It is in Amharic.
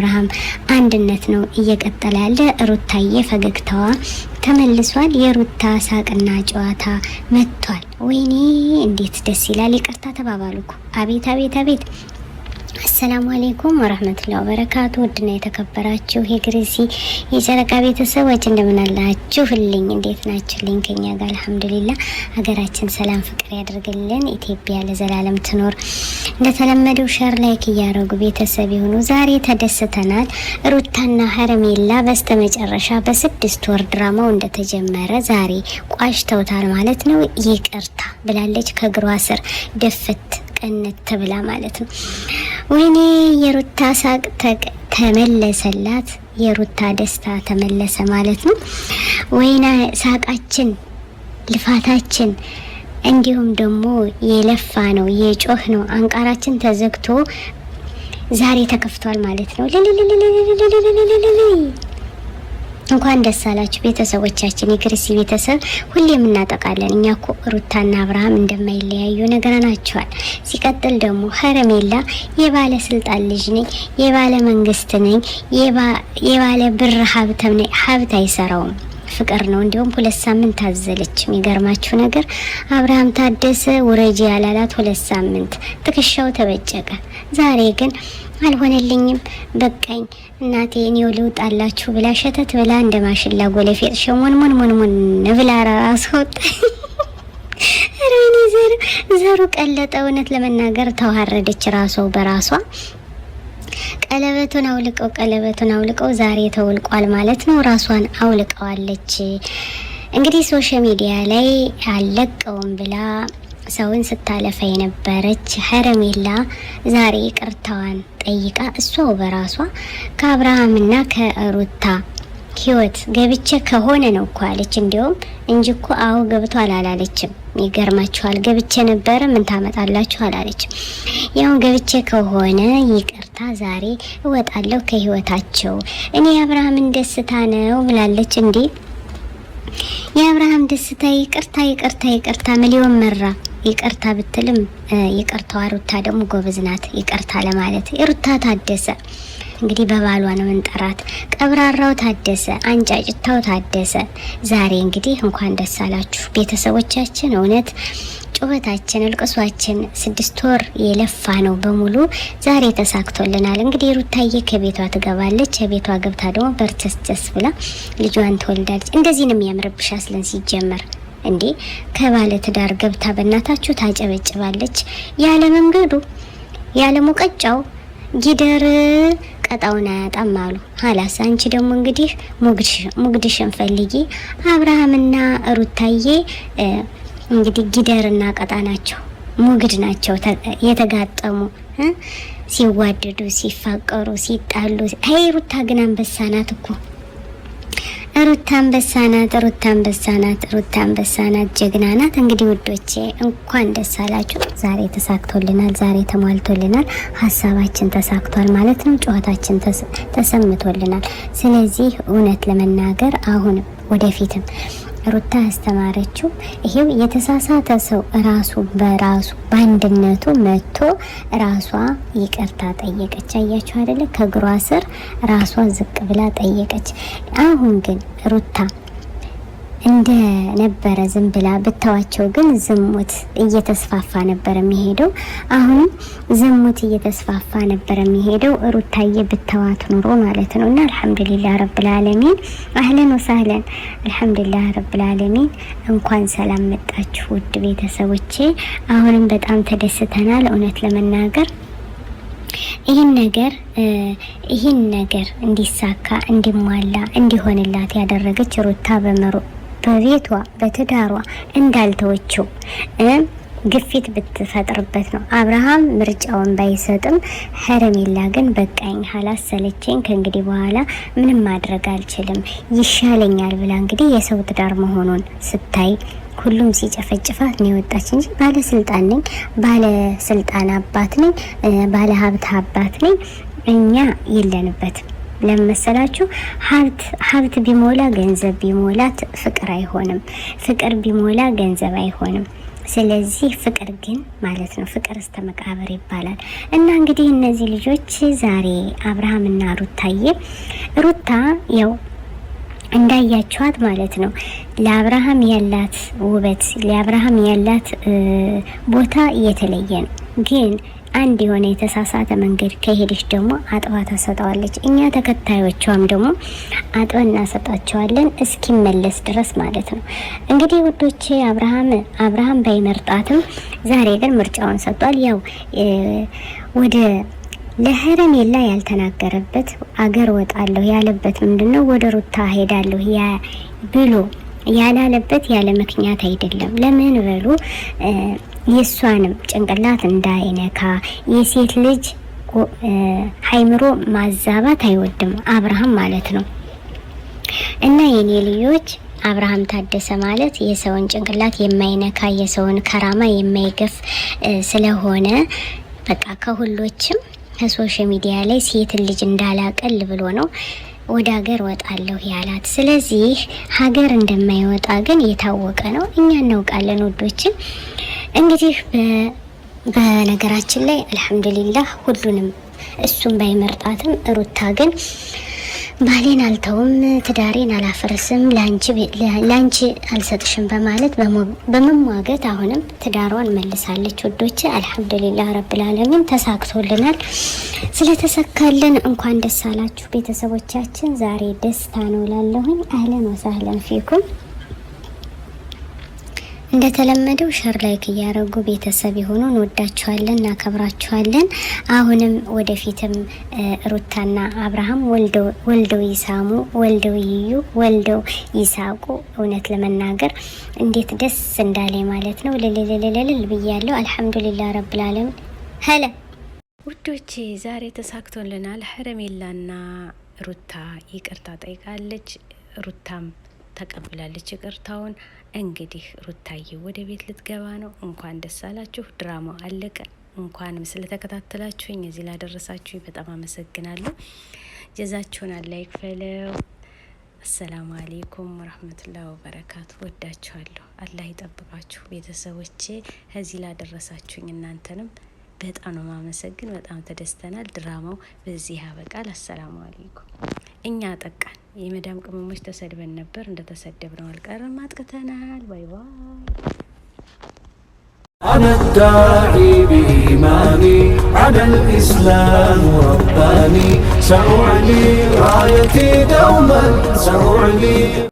አብርሃም አንድነት ነው እየቀጠለ ያለ። ሩታዬ ፈገግታዋ ተመልሷል። የሩታ ሳቅና ጨዋታ መጥቷል። ወይኔ እንዴት ደስ ይላል! ይቅርታ ተባባሉ እኮ። አቤት አቤት አቤት! አሰላሙ አሌይኩም ወረህመቱላሂ ወበረካቱ። ውድና የተከበራችሁ የግሪሲ የጨረቃ ቤተሰቦች እንደምን አላችሁልኝ? እንዴት ናችሁልኝ? ከኛ ጋር አልሐምዱሊላ። ሀገራችን ሰላም ፍቅር ያደርግልን። ኢትዮጵያ ለዘላለም ትኖር። እንደተለመደው share like እያደረጉ ቤተሰብ የሆኑ ዛሬ ተደስተናል። ሩታና ሀረሜላ በስተመጨረሻ በ6 ወር ድራማው እንደተጀመረ ዛሬ ቋጭተውታል ማለት ነው። ይቅርታ ብላለች ከእግሯ ስር ደፍት ቀነት ብላ ማለት ነው። ወይኔ የሩታ ሳቅ ተመለሰላት፣ የሩታ ደስታ ተመለሰ ማለት ነው። ወይና ሳቃችን፣ ልፋታችን እንዲሁም ደግሞ የለፋ ነው የጮህ ነው አንቃራችን ተዘግቶ ዛሬ ተከፍቷል ማለት ነው። እንኳን ደስ አላችሁ ቤተሰቦቻችን፣ የክርሲ ቤተሰብ ሁሌም እናጠቃለን። እኛ እኮ ሩታና አብርሃም እንደማይለያዩ ነግረናቸዋል። ሲቀጥል ደግሞ ሀረሜላ የባለስልጣን ልጅ ነኝ፣ የባለ መንግስት ነኝ፣ የባለ ብር ሀብተም ነኝ። ሀብት አይሰራውም ፍቅር ነው። እንዲሁም 2 ሳምንት ታዘለች። የሚገርማችሁ ነገር አብርሃም ታደሰ ውረጂ ያላላት 2 ሳምንት ትከሻው ተበጨቀ። ዛሬ ግን አልሆነልኝም፣ በቃኝ እናቴ እኔው ልውጣላችሁ ብላ ሸተት ብላ እንደ ማሽላ ጎለፌጥ ሸሞን ሞን ሞን ሞን ብላ ራስ ወጣ። ዘሩ ዘሩ ቀለጠ። እውነት ለመናገር ተዋረደች ራሷ በራሷ። ቀለበቱን አውልቀው ቀለበቱን አውልቀው ዛሬ ተውልቋል ማለት ነው። ራሷን አውልቀዋለች። እንግዲህ social media ላይ አልለቀውም ብላ ሰውን ስታለፋ የነበረች ሀረሜላ ዛሬ ይቅርታዋን ጠይቃ እሷው በራሷ ከአብርሃምና ከሩታ ህይወት ገብቼ ከሆነ ነው እኮ አለች። እንዲሁም እንጂ እኮ አዎ ገብቷል አላለችም። ይገርማችኋል፣ ገብቼ ነበረ ምን ታመጣላችሁ አላለችም። ያው ገብቼ ከሆነ ይቅርታ ዛሬ እወጣለሁ ከህይወታቸው፣ እኔ የአብርሃምን ደስታ ነው ብላለች። እንዴ የአብርሃም ደስታ ይቅርታ ይቅርታ ይቅርታ ሚሊዮን መራ ይቅርታ ብትልም ይቅርታዋ ሩታ ደግሞ ጎበዝ ናት ይቅርታ ለማለት። ሩታ ታደሰ እንግዲህ በባሏ ነው እንጠራት። ቀብራራው ታደሰ፣ አንጫጭታው ታደሰ። ዛሬ እንግዲህ እንኳን ደስ አላችሁ ቤተሰቦቻችን። እውነት ጩኸታችን፣ እልቅሷችን 6 ወር የለፋ ነው በሙሉ ዛሬ ተሳክቶልናል። እንግዲህ ሩታዬ ከቤቷ ትገባለች። ከቤቷ ገብታ ደግሞ በርቸስቸስ ብላ ልጇን ትወልዳለች። እንደዚህ ነው የሚያምርብሽ አስለን ሲጀመር እንዴ ከባለ ትዳር ገብታ በእናታችሁ ታጨበጭባለች። ያለ መንገዱ ያለ ሙቀጫው ጊደር ቀጣውን አያጣም አሉ። ሀላስ አንቺ ደግሞ እንግዲህ ሙግድሽን ፈልጊ። አብርሃምና ሩታዬ እንግዲህ ጊደርና ቀጣ ናቸው፣ ሙግድ ናቸው የተጋጠሙ ሲዋደዱ፣ ሲፋቀሩ፣ ሲጣሉ። አይ ሩታ ግን አንበሳ ናት እኮ። ሩታ አንበሳ ናት። ሩታ አንበሳ ናት። ሩታ አንበሳ ናት። ጀግና ናት። እንግዲህ ውዶቼ እንኳን ደስ አላችሁ። ዛሬ ተሳክቶልናል። ዛሬ ተሟልቶልናል። ሀሳባችን ተሳክቷል ማለት ነው። ጨዋታችን ተሰምቶልናል። ስለዚህ እውነት ለመናገር አሁንም ወደፊትም ሩታ ያስተማረችው ይሄው የተሳሳተ ሰው ራሱ በራሱ በአንድነቱ መጥቶ ራሷ ይቅርታ ጠየቀች። አያችሁ አይደለ? ከእግሯ ስር ራሷ ዝቅ ብላ ጠየቀች። አሁን ግን ሩታ እንደ ነበረ ዝም ብላ ብታዋቸው ግን ዝሙት እየተስፋፋ ነበር የሚሄደው። አሁንም ዝሙት እየተስፋፋ ነበር የሚሄደው ሩታዬ ብተዋት ኑሮ ማለት ነው። እና አልሐምዱሊላህ ረብል ዓለሚን አህለን ወሳህለን፣ አልሐምዱሊላህ ረብል ዓለሚን። እንኳን ሰላም መጣችሁ ውድ ቤተሰቦቼ። አሁንም በጣም ተደስተናል እውነት ለመናገር ይህን ነገር ይህን ነገር እንዲሳካ እንዲሟላ እንዲሆንላት ያደረገች ሩታ በመሮ በቤቷ በትዳሯ እንዳልተወችው ግፊት ብትፈጥርበት ነው። አብርሃም ምርጫውን ባይሰጥም ሄረሜላ ግን በቃኝ፣ ሀላስ ሰለቸኝ፣ ከእንግዲህ በኋላ ምንም ማድረግ አልችልም፣ ይሻለኛል ብላ እንግዲህ የሰው ትዳር መሆኑን ስታይ ሁሉም ሲጨፈጭፋት ነው የወጣች እንጂ ባለስልጣን ነኝ፣ ባለስልጣን አባት ነኝ፣ ባለ ሀብት አባት ነኝ፣ እኛ የለንበትም። ለመሰላችሁ ሀብት ሀብት ቢሞላ ገንዘብ ቢሞላት ፍቅር አይሆንም። ፍቅር ቢሞላ ገንዘብ አይሆንም። ስለዚህ ፍቅር ግን ማለት ነው ፍቅር እስከ መቃብር ይባላል። እና እንግዲህ እነዚህ ልጆች ዛሬ አብርሃምና ሩታዬ፣ ሩታ ያው እንዳያችኋት ማለት ነው ለአብርሃም ያላት ውበት፣ ለአብርሃም ያላት ቦታ እየተለየ ነው። ግን አንድ የሆነ የተሳሳተ መንገድ ከሄደች ደግሞ አጥባ ታሰጠዋለች። እኛ ተከታዮቿም ደግሞ አጥበን እናሰጣቸዋለን እስኪመለስ ድረስ ማለት ነው። እንግዲህ ውዶቼ አብርሃም ባይመርጣትም ዛሬ ግን ምርጫውን ሰጥቷል። ያው ወደ ለሄረሜላ ያልተናገረበት አገር ወጣለሁ ያለበት ምንድነው? ወደ ሩታ ሄዳለሁ ብሎ ያላለበት ያለ ምክንያት አይደለም። ለምን በሉ የእሷንም ጭንቅላት እንዳይነካ፣ የሴት ልጅ ሀይምሮ ማዛባት አይወድም አብርሃም ማለት ነው። እና የኔ ልጆች፣ አብርሃም ታደሰ ማለት የሰውን ጭንቅላት የማይነካ፣ የሰውን ከራማ የማይገፍ ስለሆነ በቃ ከሁሎችም ከ social media ላይ ሴትን ልጅ እንዳላቀል ብሎ ነው ወደ ሀገር ወጣለሁ ያላት። ስለዚህ ሀገር እንደማይወጣ ግን የታወቀ ነው፣ እኛ እናውቃለን ውዶችን። እንግዲህ በነገራችን ላይ አልሐምዱሊላህ ሁሉንም እሱም ባይመርጣትም ሩታ ግን ባሌን አልተውም፣ ትዳሬን አላፈርስም፣ ላንቺ አልሰጥሽም በማለት በመሟገት አሁንም ትዳሯን መልሳለች። ውዶች አልሐምዱሊላህ ረብል ዓለሚን ተሳክቶልናል። ስለተሳካልን እንኳን ደስ አላችሁ ቤተሰቦቻችን። ዛሬ ደስታ ነው ላለሁኝ። أهلا وسهلا فيكم። እንደተለመደው share like እያደረጉ ቤተሰብ የሆኑ እንወዳችኋለን፣ እናከብራችኋለን። አሁንም ወደፊትም ሩታና አብርሃም ወልደው ይሳሙ፣ ወልደው ይዩ፣ ወልደው ይሳቁ። እውነት ለመናገር እንዴት ደስ እንዳለ ማለት ነው። ልልልልልል ብያለሁ። الحمد لله رب العالمين። ሀለ ውዶቼ ዛሬ ተሳክቶልናል። ሄረሜላና ሩታ ይቅርታ ጠይቃለች። ሩታም ተቀብላለች ይቅርታውን። እንግዲህ ሩታዬ ወደ ቤት ልትገባ ነው። እንኳን ደስ አላችሁ። ድራማው አለቀ። እንኳንም ስለተከታተላችሁኝ እዚህ ላደረሳችሁኝ በጣም አመሰግናለሁ። ጀዛችሁን አላህ ይክፈለው። አሰላሙ አሌይኩም ወረህመቱላሂ ወበረካቱ። ወዳችኋለሁ። አላህ ይጠብቃችሁ ቤተሰቦቼ። እዚህ ላደረሳችሁኝ እናንተንም በጣም ነው ማመሰግን። በጣም ተደስተናል። ድራማው በዚህ ያበቃል። አሰላሙ አሌይኩም። እኛ ጠቃን የመዳም ቅመሞች ተሰድበን ነበር። እንደተሰደብነው አልቀርም፣ አጥቅተናል። Bye bye። أنا الداعي بإيماني على الإسلام رباني، سأعلي رايتي دوما، سأعلي.